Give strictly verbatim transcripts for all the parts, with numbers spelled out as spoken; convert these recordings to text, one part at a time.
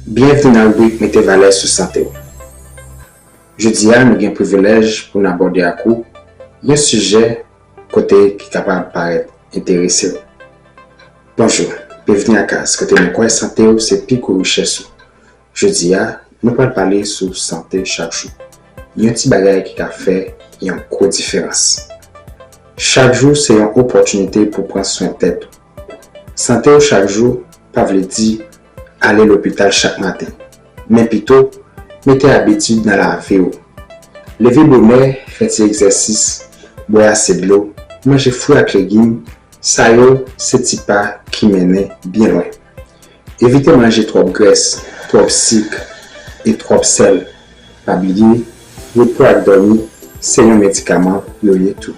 Byenvni nan ribrik Mete Valè sou Sante w. Jodi a, nou gen privilèj pou n abòde ak ou yon sijè kote ki kapab parèt enterese w. Bonjou, byenvni a kaz kote nou kwè sante w se pi gwo richès ou. Jodi a, nou pral pale sou sante chak jou. Yon ti bagay ki ka fè yon gwo diferans. Chak jou se yon opòtinite pou pran swen tèt ou. Sante w chak jou pa vle di ale lopital chak maten, men pito mete abitid nan lavi w. Leve bonè, fè ti egzèsis, bwè ase dlo, manje fwi ak legim, sa yo se ti pa ki mennen byen lwen. Evite manje twòp grès, twòp sik e twòp sèl. Pa bliye, repo ak dòmi se yon medikaman yo ye tou.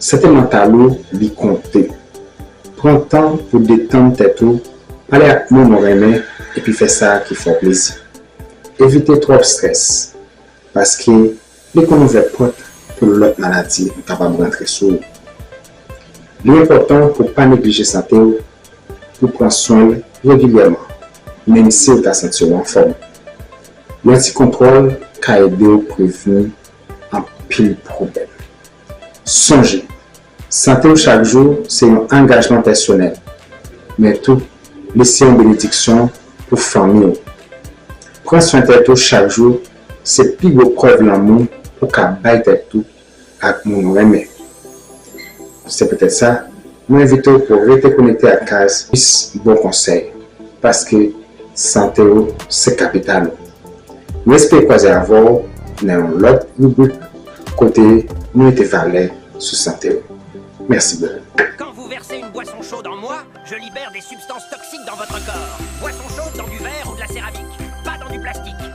Sante mantal ou, li konte. Pran tan pou detann tèt ou, pale ak moun ou renmen, epi fè sa ki fè w plezi. Evite twòp estrès, paske li konn ouvè pòt pou lòt maladi kapab rantre sou ou. Li enpòtan pou pa neglije sante w, pou pran swen l regilyèman, menm si w ta santi w anfòm. Yon ti kontwòl ka ede w prevni anpil pwoblèm. Sonje, sante w chak jou se yon angajman pèsonèl, men tou, li se yon benediksyon pou fanmi w. Pran swen tèt ou chak jou se pi gwo prèv lanmou ou ka bay tèt ou ak moun ou renmen. Se poutèt sa, mwen envite w pou w rete konekte ak kaz plis bon konsèy, paske sante w se kapital ou. Nou espere kwaze avè w nan yon lòt ribrik kote nou mete valè sou sante w. Mèsi bokou. Quand vous versez une boisson chaude en moi, je libère des substances toxiques dans votre corps. Boisson chaude dans du verre ou de la céramique, pas dans du plastique.